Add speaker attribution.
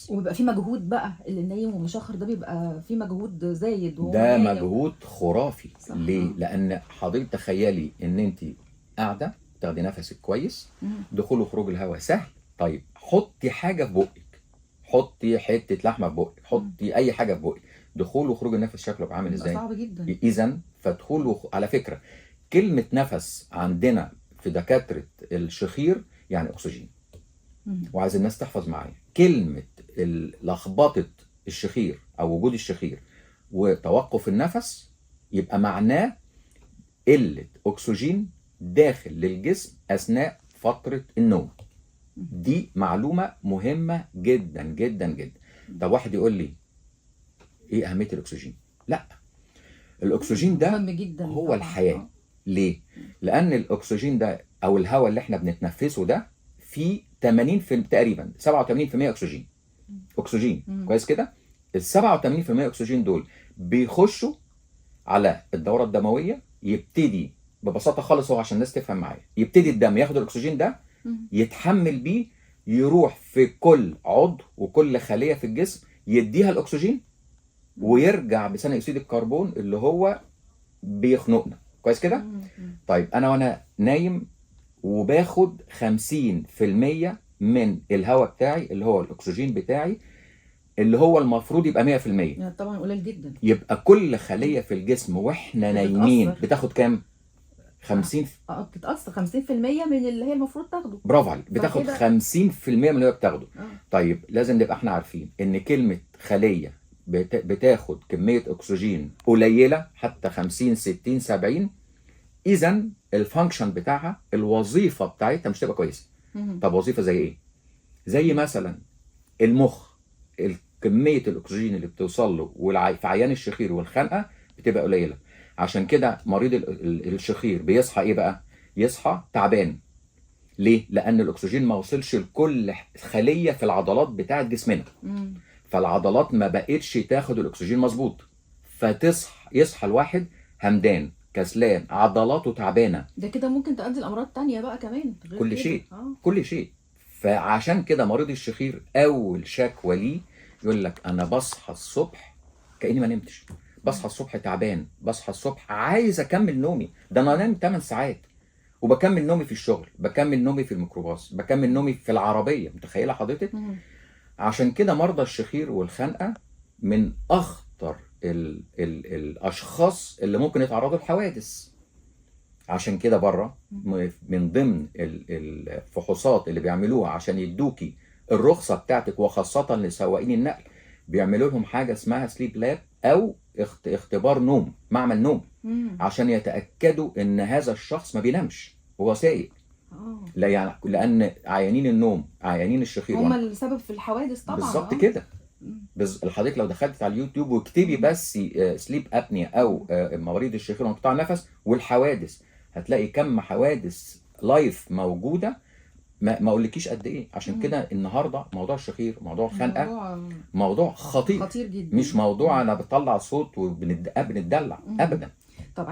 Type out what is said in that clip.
Speaker 1: النفس.
Speaker 2: وبيبقى في مجهود بقى، اللي نايم ومشخر ده بيبقى في مجهود زايد وهو
Speaker 1: ده
Speaker 2: نايم.
Speaker 1: مجهود خرافي.
Speaker 2: صح.
Speaker 1: ليه؟ لان حضرتك تخيلي ان انت قاعدة تاخدي نفسك كويس، دخول وخروج الهواء سهل. طيب حطي حاجة في بقك، حطي حتة لحمه في بقك، حطي اي حاجة في بقك، دخول وخروج النفس شكله بيبقى عامل
Speaker 2: بيبقى
Speaker 1: ازاي؟
Speaker 2: صعب جدا.
Speaker 1: اذا فدخول على فكرة كلمة نفس عندنا في دكاترة الشخير يعني اكسجين. وعايز الناس تحفظ معايا كلمة لخبطة الشخير او وجود الشخير وتوقف النفس، يبقى معناه قلة اكسجين داخل للجسم اثناء فترة النوم. دي معلومة مهمة جدا جدا جدا. طب واحد يقول لي ايه اهمية الاكسجين؟ لا، الاكسجين ده
Speaker 2: مهم جدا
Speaker 1: هو
Speaker 2: طبعاً.
Speaker 1: الحياة. ليه؟ لأن الأكسجين ده أو الهواء اللي احنا بنتنفسه ده فيه 80 في تقريبا 87% أكسجين. أكسجين. كويس كده؟ ال 87% أكسجين دول بيخشوا على الدورة الدموية، يبتدي ببساطة خالص، هو عشان الناس تفهم معايا، يبتدي الدم ياخد الأكسجين ده يتحمل بيه، يروح في كل عضو وكل خلية في الجسم يديها الأكسجين، ويرجع بثاني أكسيد الكربون اللي هو بيخنقنا. كويس كده؟ طيب انا وانا نايم وباخد 50% من الهواء بتاعي اللي هو الاكسجين بتاعي اللي هو المفروض يبقى 100%.
Speaker 2: يعني طبعا قليل جدا.
Speaker 1: يبقى كل خلية في الجسم واحنا نايمين
Speaker 2: بتتأثر.
Speaker 1: بتاخد كام؟ 50.
Speaker 2: بتتأثر 50% من اللي هي المفروض تاخده.
Speaker 1: برافو عليك، بتاخد 50% من اللي هي بتاخده. طيب لازم نبقى احنا عارفين ان كلمة خلية بتاخد كمية اكسجين قليلة حتى 50 60 70، اذا ال function بتاعها، الوظيفة بتاعتها مش تبقى كويسة. طب وظيفة زي ايه؟ زي مثلا المخ، كمية الاكسجين اللي بتوصل له في عيان الشخير والخنقة بتبقى قليلة. عشان كده مريض الشخير بيصحى ايه بقى؟ يصحى تعبان. ليه؟ لأن الأكسجين ما وصلش لكل خلية في العضلات بتاعت جسمنا. فالعضلات ما بقتش تاخد الأكسجين مظبوط، فتصحى، يصحى الواحد همدان كسلان، عضلاته تعبانة.
Speaker 2: ده كده ممكن تؤدي لأمراض تانية بقى كمان غير
Speaker 1: كل
Speaker 2: كده.
Speaker 1: شيء. كل شيء. فعشان كده مريض الشخير أول شكوى ليه يقول لك أنا بصحى الصبح كأني ما نمتش، بصحى الصبح تعبان، بصحى الصبح عايز أكمل نومي، ده أنا نايم 8 ساعات وبكمل نومي في الشغل، بكمل نومي في الميكروباص، بكمل نومي في العربية. متخيلة حضرتك؟ عشان كده مرضى الشخير والخنقة من أخطر الأشخاص اللي ممكن يتعرضوا لحوادث. عشان كده بره من ضمن الفحوصات اللي بيعملوها عشان يدوكي الرخصة بتاعتك، وخاصة لسواقين النقل، بيعملوا لهم حاجة اسمها sleep lab أو اختبار نوم، معمل نوم، عشان يتأكدوا إن هذا الشخص ما بينامش وهو سايق. لا يعني لأن عيانين النوم، عيانين الشخير
Speaker 2: هم السبب في الحوادث طبعا.
Speaker 1: بالظبط كده. حضرتك لو دخلت على اليوتيوب واكتبي بس sleep apnea او مريض الشخير وانقطاع النفس والحوادث، هتلاقي كم حوادث live موجودة، ما اقولكيش قد ايه. عشان كده النهارده موضوع الشخير، موضوع الخنقه،
Speaker 2: موضوع
Speaker 1: موضوع خطير،
Speaker 2: خطير جدا،
Speaker 1: مش موضوع انا بطلع صوت وبنتدلع ابدا.